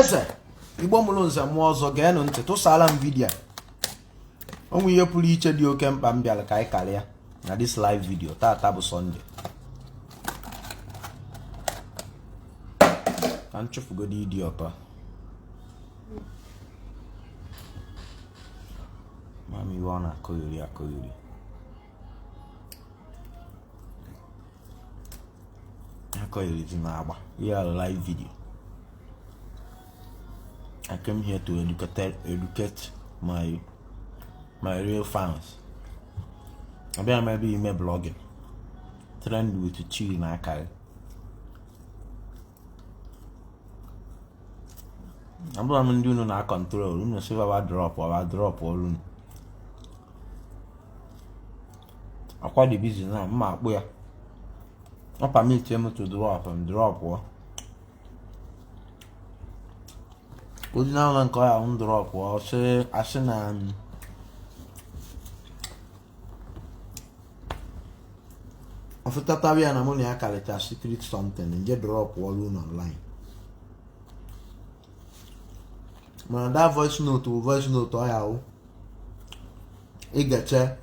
Eze Igbo mụrụ nze mụọ ọzọ, geenụ ntị, tụsara m video a. O nwe ihe pụrụ iche dị oke mkpa m bịara ka anyị karịa na this live video. Tata bụ Sunday, ka m chụfugodi ịdị ọtọ mama iwe ọ na-akọgheri akọgheri akọgherizi na-agba ihe a live video. I came here to educate my real fans. Abịa m ebe ime blogging trend with chi na aka gị. Abụrụ m ndị unu na control unu si baba drop ọba drop olu unu. Akwa dị busy na mma akpụ ya ọ permit m to drop m drop ọ ozi na ụlọ nke ọ ya m drop ọ sị asị na ọfụtatara ya na mụ na ya karịcha secret something nje drop ọrụ unu online. Mana that voice note bụ voice note ọ ya wụ ị ga-eche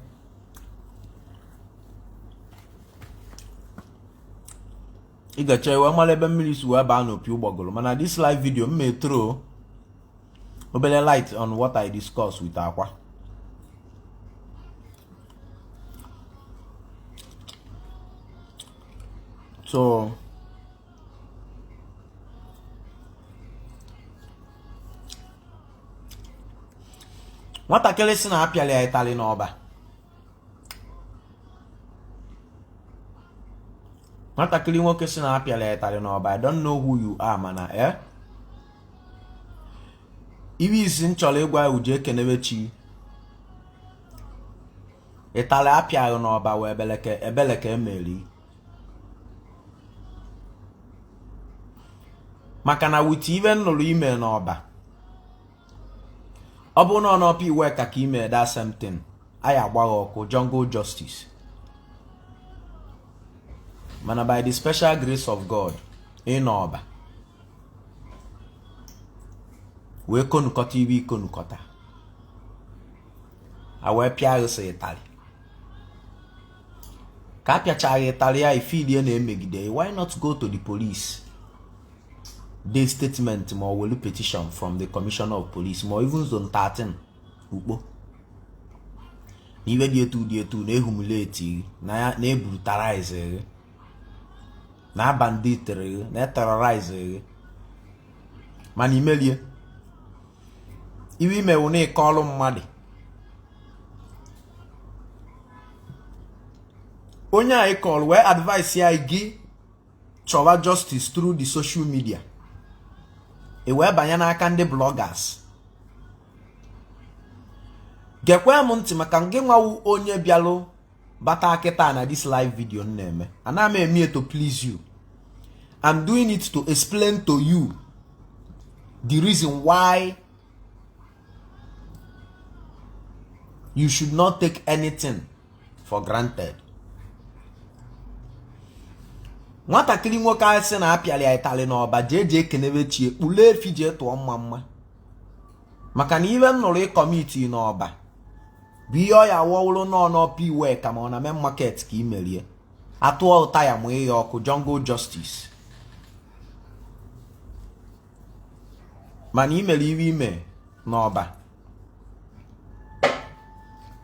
ị ga-eche wee mara ebe mmiri si wee baa n'opi ụgbọgụrụ. Mana this live video m may throw obere light on what I discuss with Akwa. So nwatakịrị si na apịala ya ịtalị n'ọba, nwatakịrị nwoke si na apịala ya ịtalị n'ọba, I don't know who you are, mana iwe isi m chọrọ ịgwa ya uju ekenebe chi ịtalị apịaghị n'ọba wee ebeleke ebeleke emeri maka na with ive nụrụ ime n'ọba, ọ bụrụ na ọ n'Upper Iweka ka ime that same thing, anyị agbaghị ọkụ jungle justice. Mana by the special grace of God, ịnọ ọba wee konukọta ibe ikonukọta a wee pịa gị sị ịtarị ka a pịachaghị ịtarị ya ifilie na-emegide, why not go to the police dee statement ma ọ welu petition from the commissioner of police ma even zone 13 ukpo na iwe dị etu dị etu na ehumiliate na na-ebrutalize gị na abanditere gị na eterrorize gị, mana imelie iwe imewu na ịkọọlụ mmadụ onye a ịkọọlụ wee advice ya gị chọwa justice through the social media, e wee banye n'aka ndị bloggers. Gekwe m ntị maka ngị nwawu onye bịalụ bata kịta na this live video m na-eme. Ana m eme to please you. I'm doing it to explain to you the reason why you should not take anything for granted. Nwatakịrị nwoke ahụ sị na apịara ya ịtalị n'ọba, jee jee kenebe chie kpule efi jee tụọ mma mma maka na iwe m nụrụ ịcommit n'ọba bụ ihe ọ ya wọwụrụ nọ n'Upper Iweka ma ọ na main market ka ị merie atụọ ụta ya ma ịya ọkụ jungle justice. Mana ị mere iwe ime n'ọba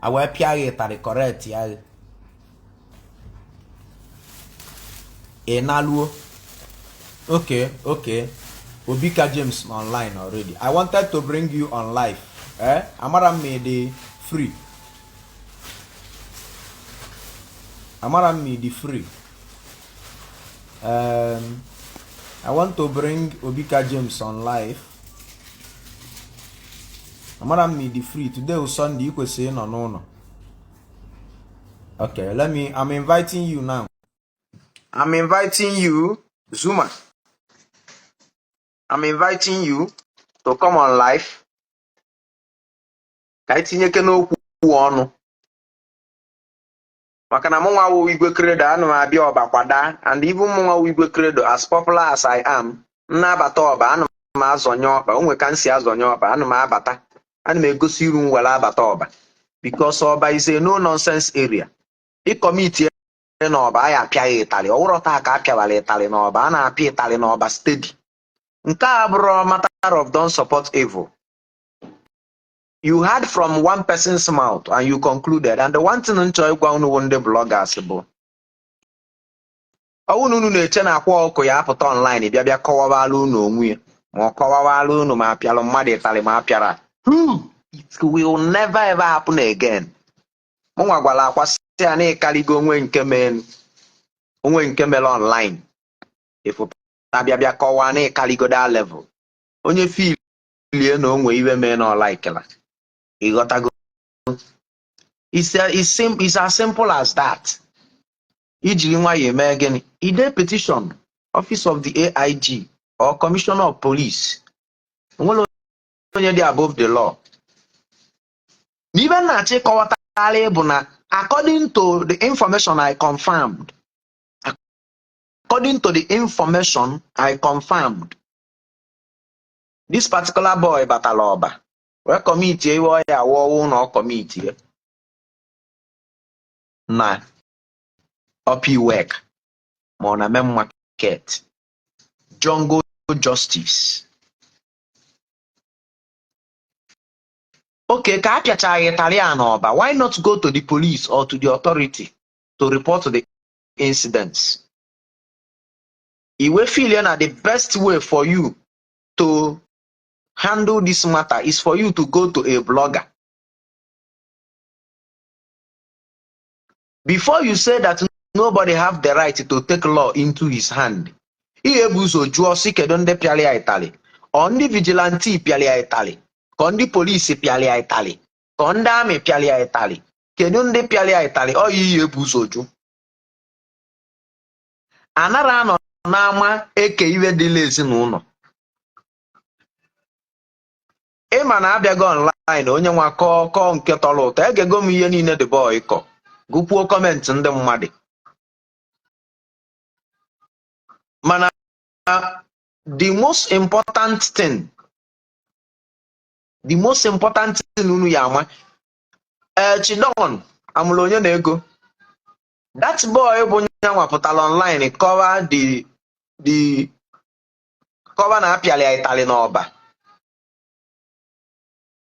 a wee pịa gị ịtarị correct ya ị naluo. Okay, Obika James online already. I wanted to bring you on live. Amara m ma ị dị free, amara m ma ị dị free. I want to bring Obika James on live. Amara m ma ị dị free. Today is Sunday, ị kwesịrị ịnọ n'ụlọ. Okay, let me I'm inviting you now. I'm inviting you, Zuma. I'm inviting you to come on live ka anyị tinyeke n'okwu ọnụ maka na mụ nwa wụ Igwe Credo ana m abịa ọba kwada, and even mụ nwa wụ Igwe Credo, as popular as I am, m na-abata ọba ana M azọnye ọkpa onwe ka m si azọnye ọkpa. Ana m abata, ana m egosi iru m were abata Ọba, because Ọba is a no nonsense area. Ị commit n'Ọba, a ya apịa ya ịtarị. Ọ wụrọ taa ka a pịawara ịtarị n'Ọba, a na-apịa ịtarị n'Ọba steady. Nke a bụrụ matter of don't support evil. You heard from one person's mouth and you concluded. And the one thing m chọrọ ịgwa unu bụ ndị bloggers bụ ọwụ na unu na-eche na Akwa Ọkụkọ ya apụta online bịa bịa kọwawala unu onwe ya, ma ọ kọwawala unu ma apịalụ mmadụ ịtarị ma apịara. It will never ever happen again. Mụnwa gwara Akwa sị ya na ịkarịgo onwe nke mere, onwe nke mere online ịfụta bịa bịa kọwaa na ịkarịgo that level. Onye filie na onwe iwe mee na ọ laikela, ịghọtago? It's as simple as that. Ijiri nwayọọ eme gịnị? Ide petition, office of the AIG or commissioner of police. Onwere onye dị above the law. N'ibe m na-achọ ịkọwatara bụ na according to the information I confirmed, according to the information I confirmed, this particular boy batara Ọba wee commitie iwe ọ ya awụ na ọ commitie na Upper Iweka ma ọ na main market, jungle justice. Okay, ka a pịachaghị ịtarị a n'Ọba, why not go to the police or to the authority to report the incidents? Iwe feel na the best way for you to handle this matter is for you to go to a blogger. Before you say that nobody have the right to take law into his hand, ihe bụ ụzọ jụọ sị kedu ndị pịara ya ịtarị? Ọ ndị vigilante pịara ya ịtarị, ka ndị polisi pịara ya ịtarị, ka ndị army pịara ya ịtarị? Kedu ndị pịara ya ịtarị? Ọ ya ihe bụ ụzọ jụ. Anara anọ n'ama eke iwe dịla ezinụlọ. Ịma na abịago online, onye nwa kọọ kọọ nke tọrọ ụtọ. Egego m ihe niile the boy kọ, gụkwuo comment ndị mmadụ. Mana the most important thing, the most important thing unu ya ama, ee, Chidon amụrụ onye na ego. That boy bụ nyanwa pụtara online kọwa the kọwa na apịara ya ịtarị n'Ọba.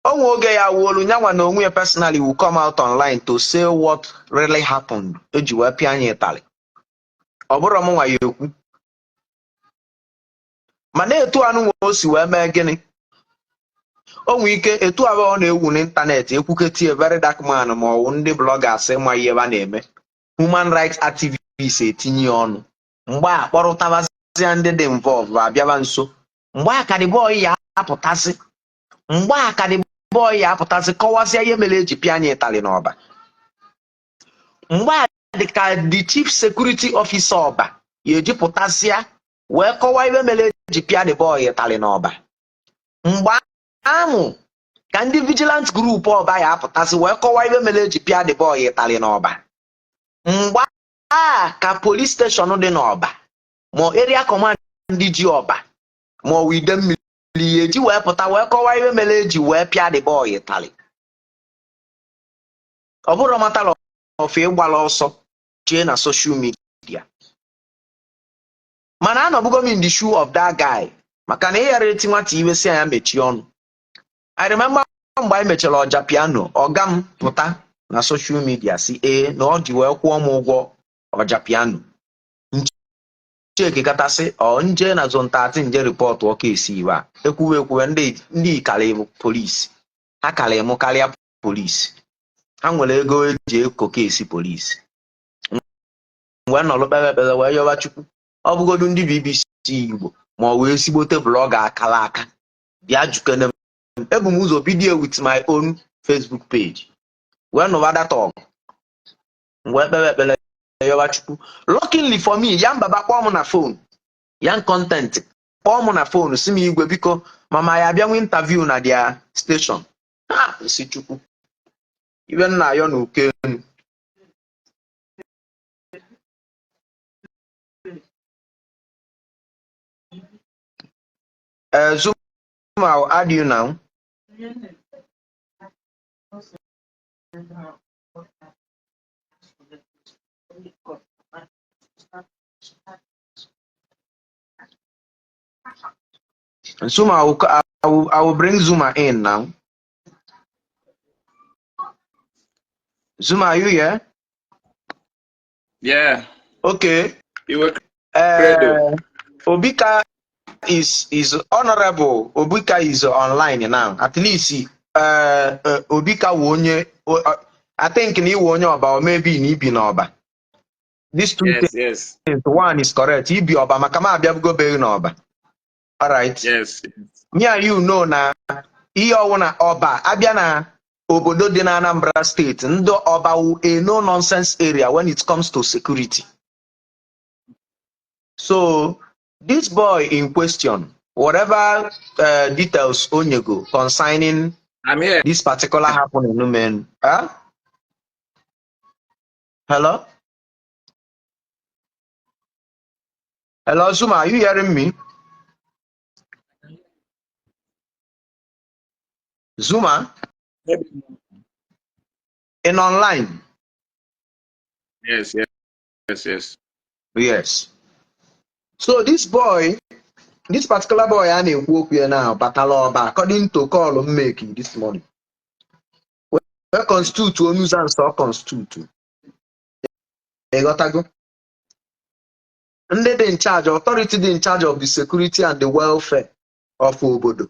O nwe oge ya wuolu nyanwa na onwe ya personally will come out online to say what really happened eji wee pịa anya ịtarị. Ọ bụrụ mụnwa ya ekwu, mana etu anụ nwe o si wee mee gịnị, o nwee ike etu abụọ ọ na-ewu n'ịntanetị ekwuketie very dark man ma ọ wụ ndị bloggers ma ihe ebe a na-eme, human rights activists etinye ya ọnụ. Mgbe a kpọrụtabazia ndị dị involve abịaba nso, mgbe a ka the boy ya apụtasị, mgbe a ka the boy ya apụtasị kọwasịa ihe mere eji pịa anya ịtarị n'Ọba. Mgbe a dị ka the chief security officer Ọba ya eji pụtasịa wee kọwaa ihe mere eji pịa the boy ịtarị n'Ọba. Mgbe ahụ ka ndị vigilant group Ọba ya apụtasị wee kọwaa ihe mere eji pịa the boy ịtarị n'Ọba. Mgbe a ka police station dị n'Ọba ma area command ji Ọba ma ọ wụ Idemmili ya eji wee pụta wee kọwaa ihe mere eji wee pịa the boy ịtarị. Ọ bụrụ matter of ịgbala ọsọ jee na social media. Mana anọbugo m in the shoe of that guy, maka na ịghara eti nwata iwe si anya mechie ọnụ. I remember mgbe anyị mechara ọja piano, ọga m pụta na social media si ee na ọ ji wee kwụọ m ụgwọ ọja piano. Nchekịkatasị ọ nje na zone 13 nje report ọka esi iwe a ekwuwe ekwuwe ndị karịrị polisi, ha karịrị mụ karịa polisi, ha nwere ego eji eko kesi polisi. Wee nọrọ kpere ekpere wee yọba Chukwu, ọ bụgodu ndị BBC Igbo ma ọ wee ezigbote blogger akara aka bịa jukene m. Ebu m ụzọ bido with my own Facebook page wee nụba data ọgụ, wee kpere ekpere yọba Chukwu. Luckily for me, ya mbaba kpọọ m na phone, ya content kpọọ m na phone si m, "Igwe, biko, mama ya abịa nwe interview na their station." Ha si Chukwu ibe nna ayọ na uke enu. Ee, I'll add you now. Zuma, I will bring Zuma in now. Zuma, are you here? Yeah. Okay. You were Credo. Obika is honorable. Obika is online now. At least Obika wụ onye, I think na iwu onye Ọba or maybe na ibi n'Ọba. These two Yes. things, one is correct. Ibi Ọba maka ma abịabugo beghị n'Ọba. All right. Yes. Me and you know na ihe ọwụ na Ọba abịa na obodo dị na Anambra State, ndị Ọba wụ a no nonsense area when it comes to security. So this boy in question, whatever details onyego concerning I'm here. this particular happening, man. Huh? Hello? Hello, Zuma, are you hearing me? Zuma, in online? Yes. Yes. So this boy, this particular boy a na-ekwu okwu ya now, batala Ọba, according to call m make this morning. Wee constitute nuisance or constitute. Ịghọtago? Ndị dị in charge, authority dị in charge of the security and the welfare of obodo,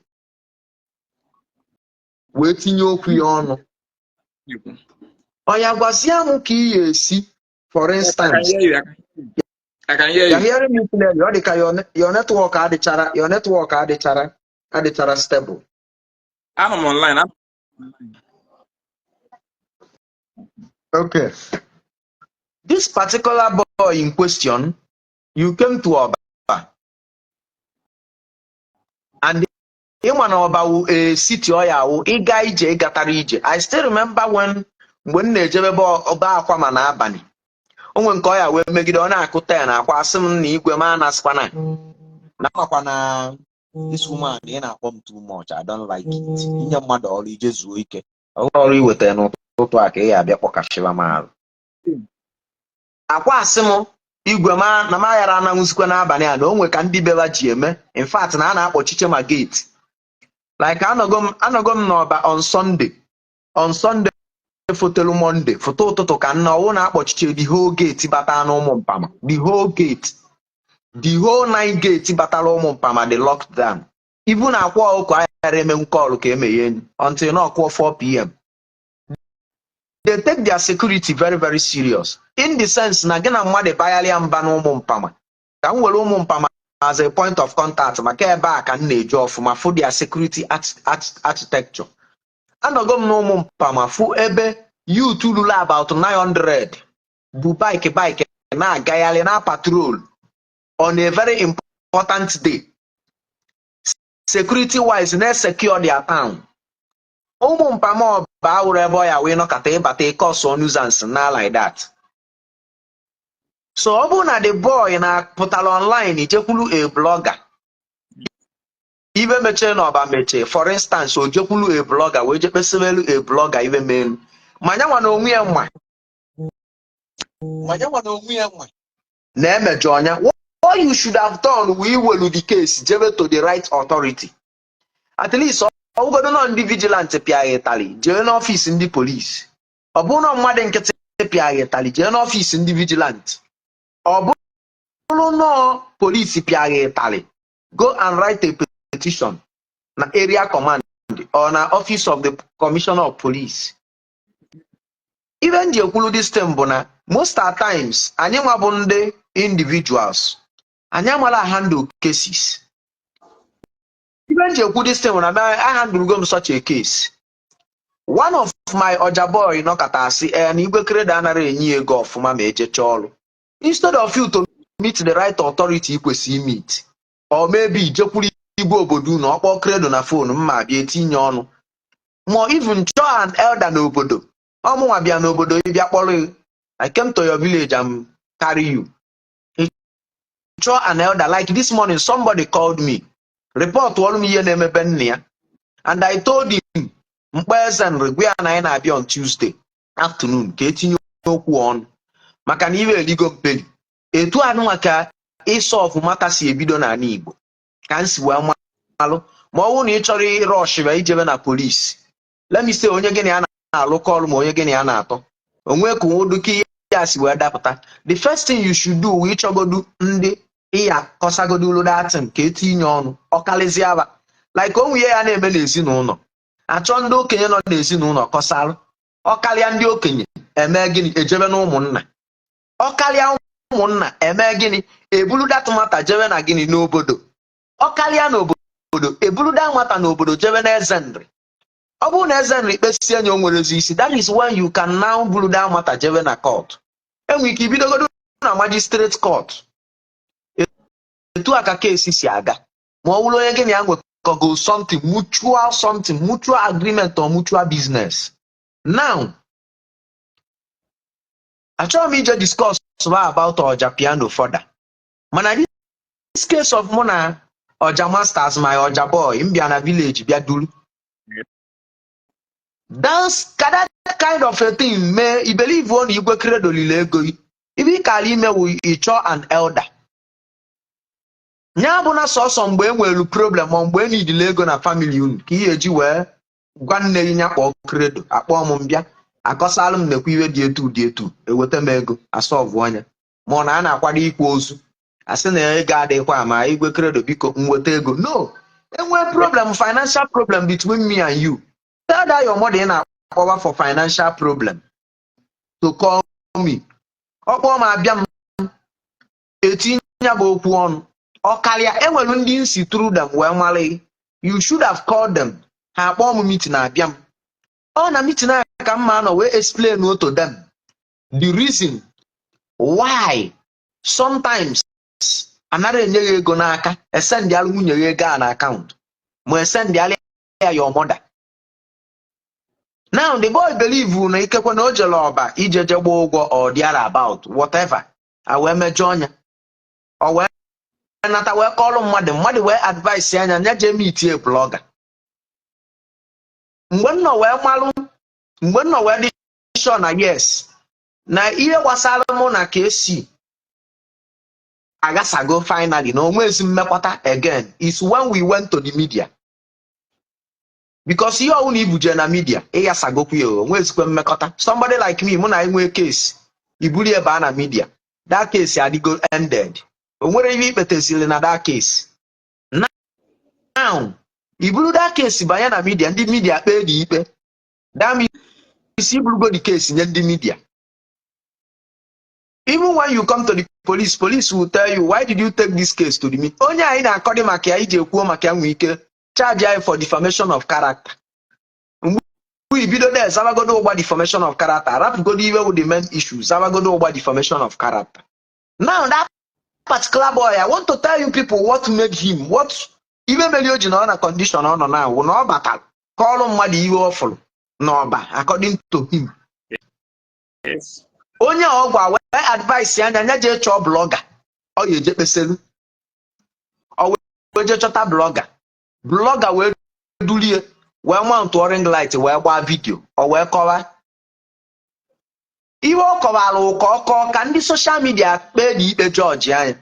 wee tinye okwu ya ọnụ. Ọya gwazie m ka ị ga-esi, for I can instance, hear you. I can hear you're you. hearing me clearly. Ọ dị ka your network adịchara, your network adịchara stable. I'm online. I'm Okay. This particular boy in question, you came to Ọba and ịma na Ọba wụ a city ọ ya wụ ịga ije ịgatara ije. I still remember when mgbe m na-ejebe ebe Ọba akwa ma n'abalị, o nwe nke ọ ya wee megide ọ na-akụ 10 akwa asị m na igwe m anasịkwana na amakwa na this woman ị na-akpọ m too much. I don't like it. Inye mmadụ ọrụ ije zuo ike, ọ bụrụ ọrụ iweta n'ụtụtụ a ka ị ya abịa kpọkashiwa m arụ akwa asị m igwe ma na m aghara ananwụzikwa n'abalị a na o nwe ka ndị beba ji eme. In fact, na a na-akpọchiche ma gate like anọgo m n'Ọba on Sunday fotelu Monday foto ụtụtụ ka nna ọwụ na-akpọchiche the whole gate bata n'ụmụ mpama, the whole gate, the whole nine gate batara ụmụ mpama, the lockdown. Even akwa ọkụ aghara eme call ka emeghe enyi until na ọkụọ 4 p.m. They take their security very, very serious, in the sense na gị na mmadụ bagharịa mba n'ụmụ mpama, ka m were ụmụ mpama as a point of contact maka ebe a ka m na-eje ọfụma fụ their security architecture. Anọgo m n'ụmụ mpama fụ ebe youth ruru about 900 bụ bike na-agagharị na patrol on a very important day, security wise na-secure their town. Ụmụ mpama Ọba awụrụ ebe ọ ya wee nọkọta ịbata ịkọsọ nuisance na like that. So ọ bụrụ na the boy na pụtara online jekwulu a blogger, ibe mechie na Ọba mechie, for instance, o jekwulu a blogger wee je kpesịrị a blogger ibe melu ma nyanwa na onwe ya nwa ma nyanwa na onwe ya nwa na-emejọ ọnya, what you should have done wee iwelu the case jebe to the right authority. At least ọbụgodo nọ ndị vigilante pịa ya ịtalị, jee n'ọfịs ndị polisi. Ọ bụrụ na mmadụ nkịtị pịa ya ịtalị, jee n'ọfịs ndị vigilante. Ọ bụrụ nọọ polisi pịa ya ịtalị, go and write a petition na area command or na office of the commissioner of police. Ibe m ji ekwulu this thing bụ na most at times anyị nwa bụ ndị individuals, anyị amala handle cases. Ibe m ji ekwu this thing bụ na I handle m such a case. One of my ọja boy nọkọta asị ee na Igwe Credo anaghị enye ya ego ọfụma ma ejecha ọrụ. Instead of you to meet the right authority ị kwesịrị meet or maybe jekwuru igwe obodo unu ọkpọ Credo na phone mma bịa etinye ọnụ, ma even chọọ an elder n'obodo ọmụnwa bịa n'obodo ịbịa kpọrọ gị. I came to your village and carry you. Chọọ an elder. Like this morning, somebody called me. Report ọrụ m ihe na-emebe nna ya. And I told him, mkpa eze nri gwa ya na anyị na-abịa on Tuesday afternoon ka etinye okwu ọnụ maka na iwe eligo mperi. Etu anụnwa ka ịsolve matter si ebido n'ala Igbo ka m si wee malụ. Ma ọ bụrụ na ị chọrọ ịrush ijebe na police, let me say onye gị na ya na-alụkọ ọrụ ma onye gị na ya na-atọ onwe ka nwoduka ihe ya si wee dapụta, the first thing you should do wụ ịchọgodu ndị ịya kọsagodulu datin ka etinye ọnụ ọkalịziaba, like onwe ihe ya na-eme n'ezinụlọ, achọ ndị okenye nọ n'ezinụlọ kọsalụ. Ọkarịa ndị okenye, eme gịnị? Ejebe na ụmụnna. Ọkarịa ụmụnna, eme gịnị? Eburu that matter jebe na gịnị? N'obodo. Ọkarịa n'obodo, eburu that matter n'obodo jebe na eze nri. Ọ bụrụ na eze nri kpesie anya o nwerezi isi, that is when you can now buru that matter jebe na court. Enwere ike ibidogodo na magistrate court. Etu a ka case si aga. Ma ọ bụrụ onye gị na ya nwekọgo something mutual, something mutual agreement or mutual business. Now, achọghị m ije discuss about Ọja Piano further, mana this case of mụ na Ọja Masters, my Ọja boy, m bịa na village bịa duru dance ka that kind of a thing mee. I believe na Igwe Credo lile ego ibe ị kara ime wụ ịchọ an elder nya bụ na sọsọ mgbe e nwere problem ma mgbe e nidile ego na family unu ka ihe eji wee gwa nne gị nya kpọọ Credo, akpọọ m mbịa akọsalụ m nekwa iwe dị etu dị etu, eweta m ego asolve ọnya. Ma ọ na a na-akwado ikwa ozu, asị na ego adịghịkwa, ma Igwe Credo, biko, m weta ego. No enwee problem, financial problem between me and you, tell that your mother ị na-akpọwa for financial problem to call me. Ọ kpọọ m, abịa m etinye ya bụ okwu ọnụ. Ọ karịa enwere ndị nsi through them wee mara, you should have called them. Ha akpọọ m meeting, abịa m. Ọ na meeting a ka mma nọ wee explain to them the reason why sometimes anara enye ya ego n'aka, esendịalụ nwunye ya ego a na account ma esendịalụ ya your mother. Now the boy believe na ikekwe na o jere ọba ije je gbaa ụgwọ or there about whatever, a wee mejọọ ọnya, ọ wee nata wee kọọrọ mmadụ, mmadụ wee advice anya nya jee meetie blogger. Mgbe m nọ wee malụ, mgbe m nọ wee dị sure na yes, na ihe gbasara mụ na ka esi agasago finally, na onwe ezi mmekọta again, is when we went to the media, because ihe ọwụ na ibuje na media, ịghasagokwu ya, onwe ezikwe mmekọta. Somebody like me, mụ na enwee case, iburu ya baa na media, that case adịgo ended. O nwere ihe ikpetezili na that case. Now iburu that case banye na media, ndị media kpee dị ikpe. That means iburugo the case nye ndị media. Even when you come to the police, police will tell you, "Why did you take this case to the media?" Onye anyị na-akọdị maka ya iji ekwuo maka ya nwee ike charge anyị for defamation of character. Mgbe ibido there zabagodo ụgba defamation of character, arapụgodo iwe wụ the main issue, zabagodo ụgba defamation of character. Now that particular boy, I want to tell you people what made him, what iwe mere o ji nọ na condition ọ nọ na wụ na ọ batara kọọrọ mmadụ iwe ọ fụrụ n'ọba, according to him. Onye ọ gwa wee advice anya anya jee chọọ blogger ọ ya eje kpeselu. Ọ wee jee chọta blogger, blogger wee dulie wee mount ring light wee gbaa video. Ọ wee kọwa ihe ọ kọwara ụka ọkọ ka ndị social media kpee na ikpe jọji anya.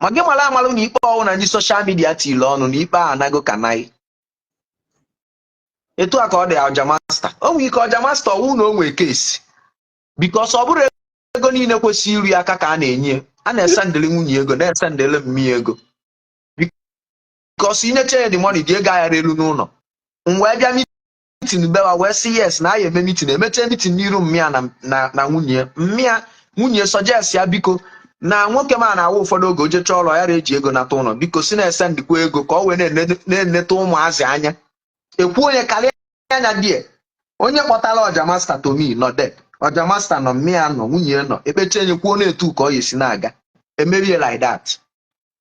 Ma gị mara amalụ na ikpe ọwụ na ndị social media tiri ọnụ na ikpe a anago ka naghị. Etu a ka ọ dị Ọja Master. O nwere ike Ọja Master ọwụ na o nwee case, because ọ bụrụ ego niile kwesịrị iri aka ka a na-enye, a na-esendịrị nwunye ego, na-esendịrị mmi ego, because inyecha ya the money dị ego aghara elu n'ụlọ. M wee bịa meeting bewa wee sị yes, na aya eme meeting. Emechie meeting n'iru mmịa na nwunye mmịa. Nwunye suggest ya, biko, na nwoke m a na-awụ ụfọdụ oge o jechaa ọrụ ya eji ego nata ụlọ, biko si na-esendịkwa ego ka ọ wee na-eneta ụmụazị anya. Ekwu onye karịa anya die onye kpọtara Ọja Master to me nọ de Ọja Master nọ, mmịa nọ, nwunye nọ, ekpechie enye kwuo na-etu ka ọ ga-esi na-aga emerie like that.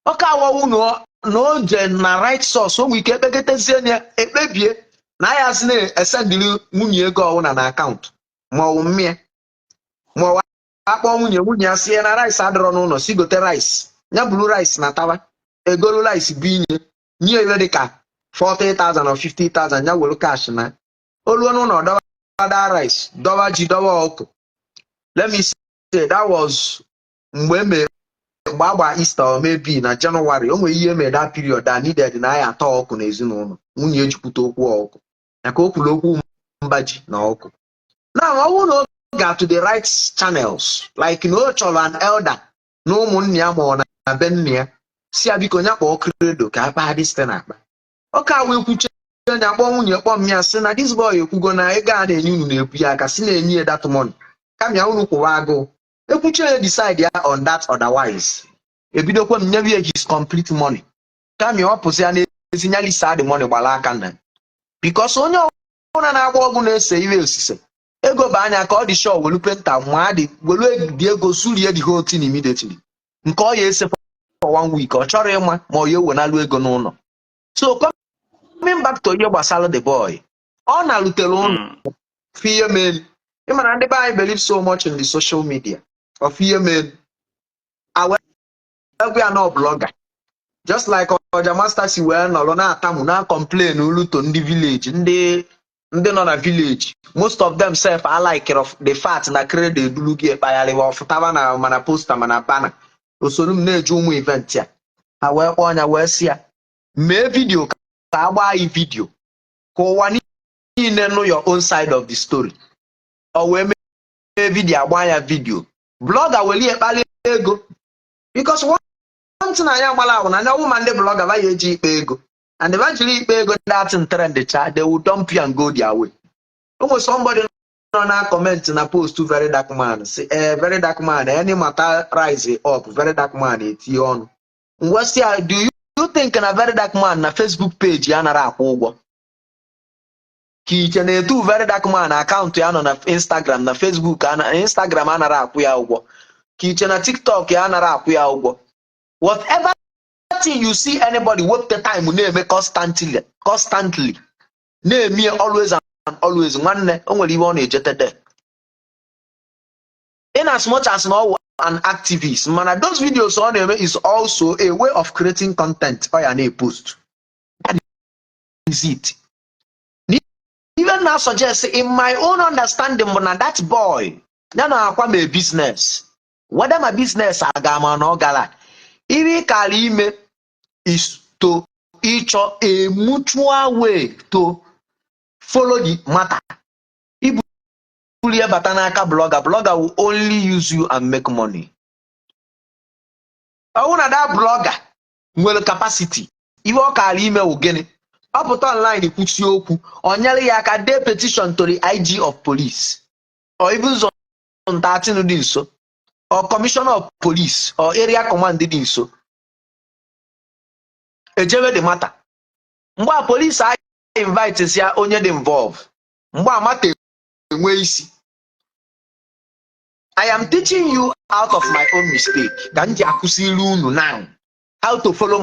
Ọka awọwụ na o je na right source. O nwere ike ekpeketezie ya, ekpebie na ya asị na-esendịrị nwunye ego ọwụna na account ma ọ wụ mmịa ma ọ wụ akpọ nwunye, nwunye ya sie na rice adịrọ n'ụlọ, si gote rice, ya buru rice na tawa egolu rice bụ inye. Nye ebe dịka 40,000 or 50,000, ya were cash na oluo n'ụlọ, dọba that rice, dọba ji, dọba ọkụ. Let me say that was mgbe eme, mgbe agba Easter or maybe na January. O nwere ihe mere that period that needed na ya atọ ọkụ n'ezinụlọ. Nwunye ejikwute okwu ọkụ ya ka o kwuru okwu mba ji na ọkụ na ọ bụrụ na ọ ga to the right channels, like na ọ chọrọ an elder na ụmụnne ya ma ọ na be nne ya, si ya biko, nya kpọọ Credo ka akpa this thing akpa ọka wee kwuche anya, kpọọ nwunye, kpọọ m ya, sị na this boy ekwugo na ego a na-enye unu na-ebu ya aka, si na-enye ya that money, kama ya unu kwụwa agụụ. Ekwuche ya, decide ya on that. Otherwise ebidokwa m nyewe ya his complete money, kama ọ pụsị ya n'ezi nyalisa the money gbara aka nna, because onye ọbụla na-agba ọgwụ na-ese ihe osise ego bụ anya ka ọ dị sure, welu painter ma dị welu dị ego surie the whole thing immediately. Nke ọ ya ese for one week, ọ chọrọ ịma ma ọ ya ewenalu ego n'ụlọ. So coming back to ihe gbasara the boy, ọ na-lutere ụlọ ihe mere, ịma na ndị be anyị believe so much in the social media of ihe mere egwu ya na blogger, just like Ọja Master si wee nọrọ na-atamu na complain uluto ndị village, ndị nọ na village. Most of them sef alike of the fact na Credo edulu gị ekpagharịwa ọfụtaba na mana poster mana banner osoro m na-eje ụmụ event ya. Ha wee kpọọ ya, wee sị ya mee video ka a gbaa anyị video ka ụwa niile nụ your own side of the story. Ọ wee mee video, agba ya video, blogger welie kpalie ego, because one thing anyị agbala ahụ na anya ọwụ ma ndị blogger ba ya eji ikpe ego, and ba jiri ikpe ego, that thing trend cha, they will dump you and go their way. O nwere somebody nọ na comment na post Very Dark Man, si eh, Very Dark Man, any matter rise up, Very Dark Man etinye ọnụ. Ngwesị ya, do you think na Very Dark Man na Facebook page ya nara akwụ ụgwọ? Ka iche na-etu Very Dark Man account ya nọ na Instagram na Facebook, Instagram anara akwụ ya ụgwọ? Ka iche na TikTok ya anara akwụ ya ụgwọ? Whatever thing you see anybody wepụta time na-eme constantly, constantly na-eme, always and always, nwanne, o nwere ihe ọ na-ejete there. In as much as na ọ wụ an activist, mana those videos ọ na-eme is also a way of creating content ọ ya na-epost. That is it. Even na suggest, in my own understanding, bụ na that boy ya na akwa ma business, whether my business aga ma na ọ gara, ihe ịkara ime is to ịchọ a mutual way to follow the matter. Iburu ya bata n'aka blogger, blogger will only use you and make money. Ọ bụrụ na that blogger nwere capacity, ihe ọ kara ime wụ gịnị? Ọ pụta online kwusie okwu, ọ nyere ya aka dee petition to the IG of police or even zone 13 dị nso or commissioner of police or area command dị nso, ejebe the matter. Mgbe a police a invite ya onye dị involve, mgbe a mata enwe isi. I am teaching you out of my own mistake ka m ji akụziri unu now how to follow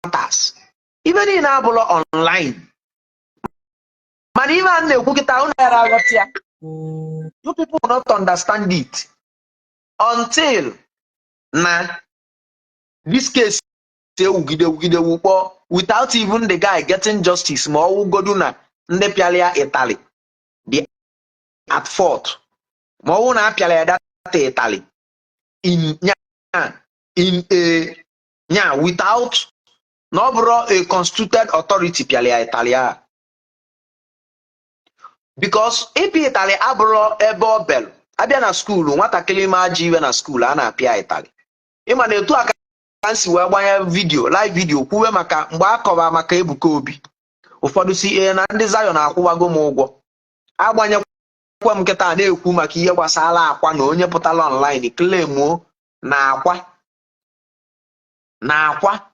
matters. Ibe niile abụrụ online, mana ihe a na-ekwu kịta, unu yara aghọta ya. You people will not understand it until na this case ewugide wugide wukpọ without even the guy getting justice, ma ọ wụgodu na ndị pịara ya ịtalị dị at fault, ma ọ wụ na apịara ya data ịtalị in nya in a nya without na ọ bụrụ a constituted authority pịara ya ịtalị a, because ịpịa ịtalị abụrụ ebe ọ belụ abịa na school. Nwatakịrị ma ajọ iwe na school, a na-apịa ịtalị. Ịma na etu a ka m si wee gbanye video, live video, kwuwe maka mgbe a kọwa maka Ebuka Obi, ụfọdụ si ee na ndị Zion akwụwago m ụgwọ. Agbanyekwa m nkịta na-ekwu maka ihe gbasara akwa na onye pụtara online claimuo na akwa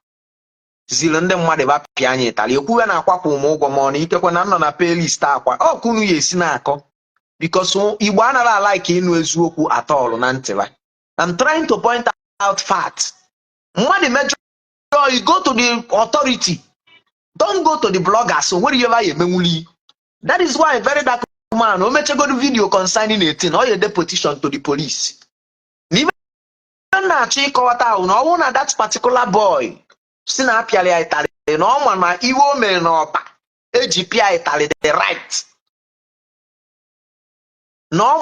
ziri ndị mmadụ ba pịa anya ịtalị, ekwuwe na akwa kwụ m ụgwọ, ma ọ na ikekwe na m nọ na playlist akwa ọkụ unu ya esi na-akọ, because Igbo anaghị alike ịnụ eziokwu atọọlụ na ntị ba. I'm trying to point out fact. Mmadụ mejọ, you go to the authority, don't go to the bloggers. O nwere ihe ba ya emenwuli. That is why Very Dark Man, o mechagodo video concerning 18, ọ ya ede petition to the police. N'ime m na-achọ ịkọwata ahụ na ọ bụrụ na that particular boy si na apịara ya ịtarị Na ọ ma na iwe o mere n'Ọba eji pịa ịtalị the right, na ọ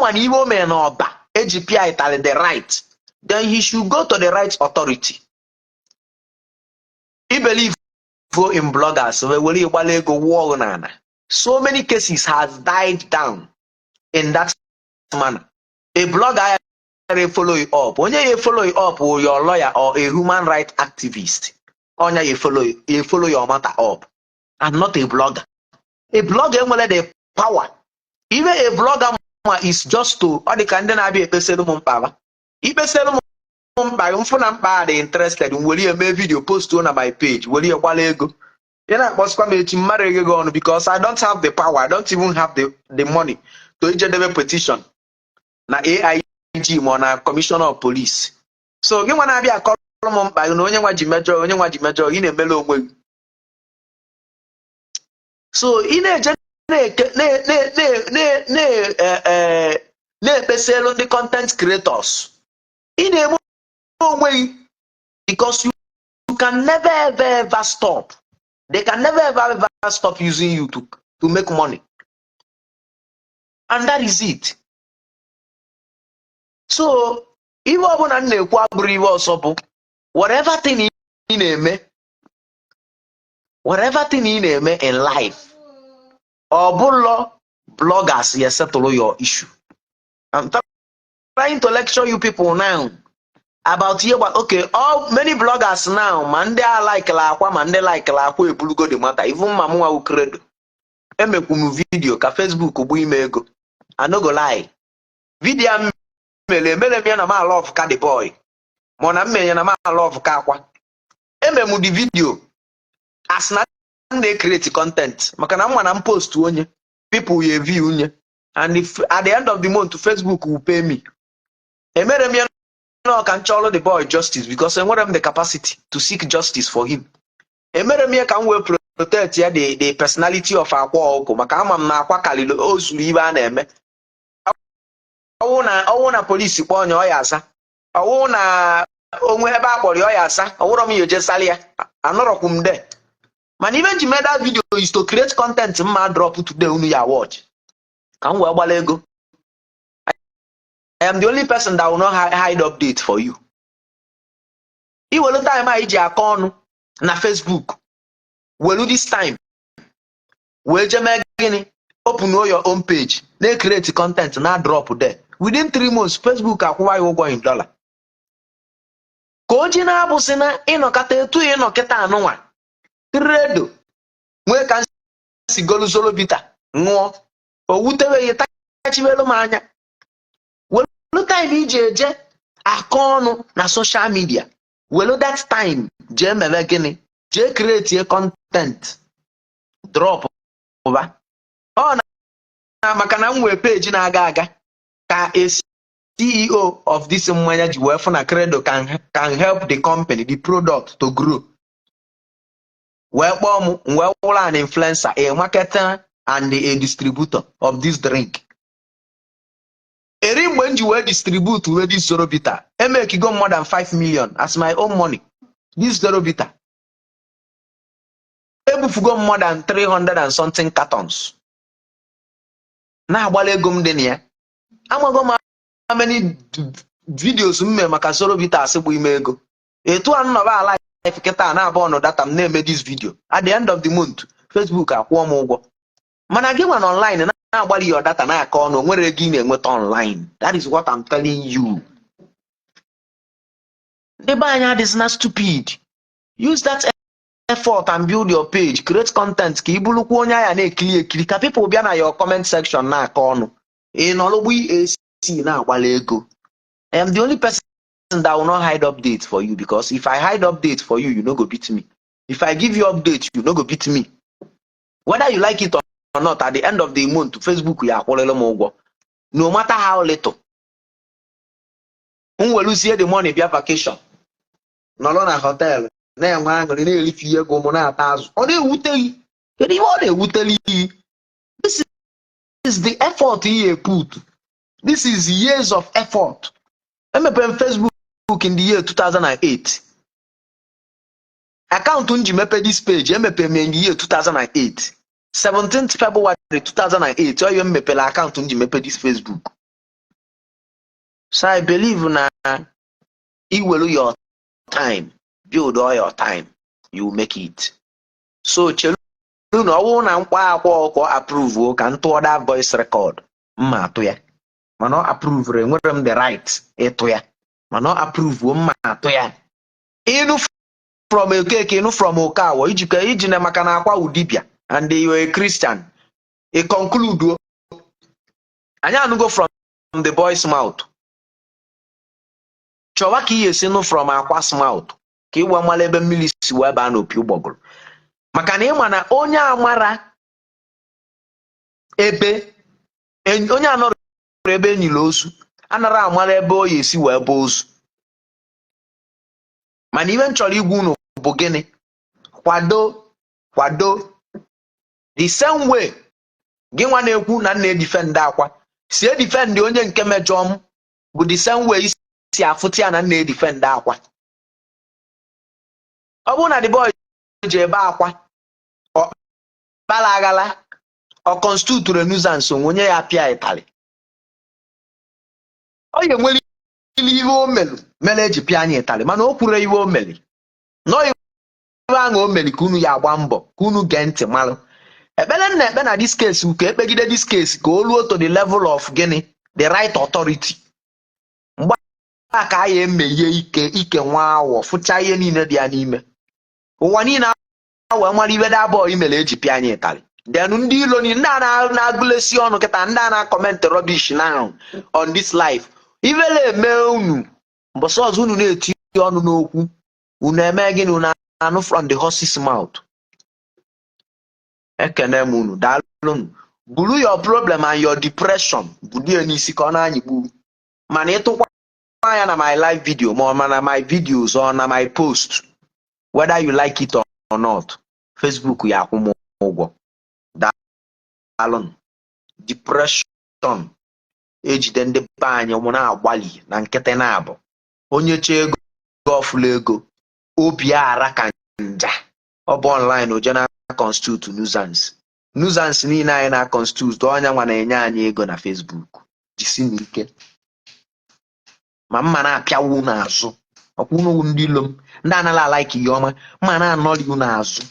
ma na iwe o mere n'Ọba eji pịa ịtalị the right, then he should go to the right authority. I believe in bloggers wee were ịgbala ego wụọ ọgụ n'ala. So many cases has died down in that manner. A blogger ayara follow you up. Onye ya follow you up wụ your lawyer or a human right activist. Onye ya follow your matter up and not a blogger. A blogger enwere the power. Even a blogger ma is just to, ọ dị ka ndị na-abịa ekpesara m mkpa ba ikpesara m mkpa mfụ na mkpa a dị interested, m were ya mee video, postuo na my page, were ya gbala ego. Ị na-akpọsikwa m echi, mmadụ eghe gị ọnụ, because I don't have the power. I don't even have the money to ijedebe petition na AIG ma ọ na commissioner of police. So gị nwa na-abịa akọrọ m mkpa gị na onye nwa ji mejọ, onye nwa ji mejọ, ị na-emele onwe gị. So ị na-eje na-ekpesa elu ndị content creators, ị na-eme onwe gị, because you can never ever ever stop. They can never ever ever stop using you to make money, and that is it. So ihe ọbụla m na-ekwu abụrụ ihe ọzọ bụ, whatever thing ị na-eme, whatever thing ị na-eme in life, ọ bụlọ bloggers ya settle your issue. I'm trying to lecture you people now about ihe gba. Okay, all many bloggers now, ma ndị a likela Akwa, ma ndị likela Akwa, ebulugo the matter. Even ma mụnwa wụ Credo, emekwu m video ka Facebook gbuo ime ego. I no go lie, video a m mere, emere m ya na m love ka the boy, ma na m menye na m love ka Akwa. Eme m the video as na m na-create content, maka na m ma na m post onye, people will view nye, and if at the end of the month Facebook will pay me. Emere m ya nọ ka m chọrọ the boy justice, because enwere m the capacity to seek justice for him. Emere m ya ka m wee protect ya, the personality of Akwa Ọkụ, maka ama m na Akwa karịrị o zuru ibe a na-eme. Ọwụ na polisi kpọọ onye, ọ ya asa. Ọwụ na onwe ebe a kpọrọ ya, ọ ya asa. Ọwụrọ m ya eje sali ya, anọrọkwu m de. Mana ibe nji mee that video is to create content mma drop today, unu ya watch, ka m wee gbala ego. I am the only person that will not hide update for you. Iwelu time a iji akọ ọnụ na Facebook, welu this time wee jee mee gịnị? Open your own page, na-create content, na drop there. Within 3 months, Facebook akwụwa ya ụgwọ in dollar. Ka o ji na-abụsị na ịnọkọta etu ịnọkịta anụnwa, Credo nwee ka si golu Zoro Bitter ṅụọ, o wutebeghị, tachibelu m anya. Welu time iji eje akọ ọnụ na social media, welu that time jee mere gịnị? Jee create content, drop ba. Ọ na maka na m nwee page na-aga aga ka a CEO of this mmanya ji wee fụ na Credo can help the company, the product to grow, wee kpọọ m, m wee wụrụ an influencer, a marketer and a distributor of this drink. Eri mgbe m ji wee distribute wee this Zoro Bitter, emekigo more than 5 million as my own money. This Zoro Bitter, ebufugo more than 300 and something cartons na-agbala ego m dị na ya. Amago m how many videos m mee maka Zoro Bitters bụ ime ego. Etu a nnọba ala life kịta na-abụ ọnụ data m na-eme this video, at the end of the month Facebook akwụọ m ụgwọ. Mana gị nwa na online na-agbalị your data na-akọ ọnụ, o nwere ego ị na-enweta online. That is what I'm telling you. Ndị be anyị adịzina stupid. Use that effort and build your page, create content, ka ị bụrụkwa onye anya na-ekiri ekiri, ka people bịa na your comment section na-akọ ọnụ. Ị nọrọgbu AC na-agbala ego. I am the only person that will not hide update for you, because if I hide update for you, you no go beat me. If I give you update, you no go beat me. Whether you like it or not, at the end of the month Facebook ya akwụrịrị m ụgwọ, no matter how little. M weluzie the money bịa vacation, nọrọ na hotel, na-enwe aṅụrị, na-erife ihe ego m, na-ata azụ. Ọ na-ewute gị? Kedu ihe ọ na-ewuteli gị? This is the effort you put. This is years of effort. Emepere m Facebook in the year 2008. Account m ji mepe this page, emepe m in the year 2008, 17th February 2008. Ọ ihe m mepere account m ji mepe this Facebook. So I believe na iwelu your time, build all your time, you make it. So chelu na ọ bụrụ na mkpa akwa ọkọ approve ka m tụọ that voice record, mma atụ ya. Mana ọ approve, enwere m the right ịtụ ya. Mana ọ approve, mma atụ ya. Ịnụ from Okeke, ịnụ from Okawo, ijikọ iji na maka na akwa udibia and you are a Christian, ị conclude anyị anụgo from the boy's mouth. Chọwa ka ị esi nụ from akwa's mouth, ka ị wee mara ebe mmiri si wee baa n'opi ụgbọgụrụ. Maka na ịma na onye amara ebe onye anọrọ ebe enyiri ozu anara amara ebe ọ ya esi wee bụ ozu. Mana ibe m chọrọ igwa unu bụ gịnị? Kwado, kwado. The same way gị nwa na-ekwu na nna edefend akwa si edefend onye nke mejọ m bụ the same way isi afụta ya na nna edefend akwa. Ọ bụrụ na the boy ji ebe akwa ọ kpara aghala, ọ constitute nuisance, onwe onye ya pịa ịtalị, ọ ya enwere ihe o melu mere eji pịa anyị ịtalị. Mana o kwuru ihe o meli nọọ, ihe ahụ o meli ka unu ya agba mbọ ka unu gee ntị malụ. Ekpere nna ekpe na this case, ka ekpegide this case ka o ruo to the level of gịnị, the right authority. Mgbe a ka a ya emeghe ike ike nwa awọ fụcha ihe niile dị ya n'ime ụwa niile wee mara ibe da boy mere eji pịa anyị ịtalị. Then ndị ilo ni, ndị a na-agụlesi ọnụ kịta, ndị a na-acomment rubbish now on this life, ivele eme unu. Mbọsị ọzọ unu na-eti ọnụ n'okwu, unu eme gịnị? Unu anụ from the horse's mouth. Ekene m unu, daalụnụ. Buru your problem and your depression bulie n'isi ka ọ na-anyịgbu. Mana ịtụkwa anya na my live video, ma ọ ma na my videos or na my post, whether you like it or not, Facebook ya akwụ m ụgwọ. Daalụnụ. Depression ejide ndị be anyị mụ na-agbalị na nkịtị na-abụ onye chọọ ego ọfụla ego obi ara ka nja. Ọ bụ online oje na constitute nuisance. Nuisance niile anyị na constitute, ọnya nwa na-enye anyị ego na Facebook. Jisi n'ike ma mma na-apịawu n'azụ ọkwa unu ndị ilo m, ndị anaghị alike ihe ọma, mma na-anọli unu azụ.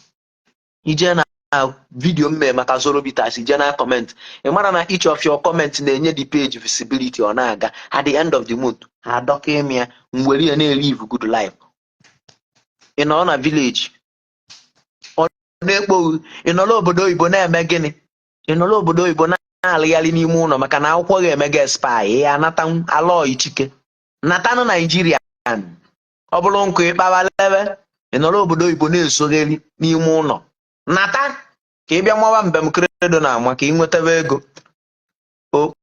Ije na video m mee maka Zoro Bitters, ije na comment, ị mara na each of your comment na-enye the page visibility. Ọ na-aga. At the end of the month, ha adọka ime ya mwere ya na-elive good life. Ị nọrọ na village, ọ na-ekpoghu. Ị nọrọ obodo oyibo na-eme gịnị? Ị nọrọ obodo oyibo na-alịgharị n'ime ụlọ maka na akwụkwọ ga-eme gị expire. Ya anata ala ichike natanụ Naijiria. Ọ bụrụ nkụ ịkpawa lebe. Ị nọrọ obodo oyibo na-esogheri n'ime ụlọ, nata ka ị bịa mawa mbem Credo na ama ka ị nwetaba ego. O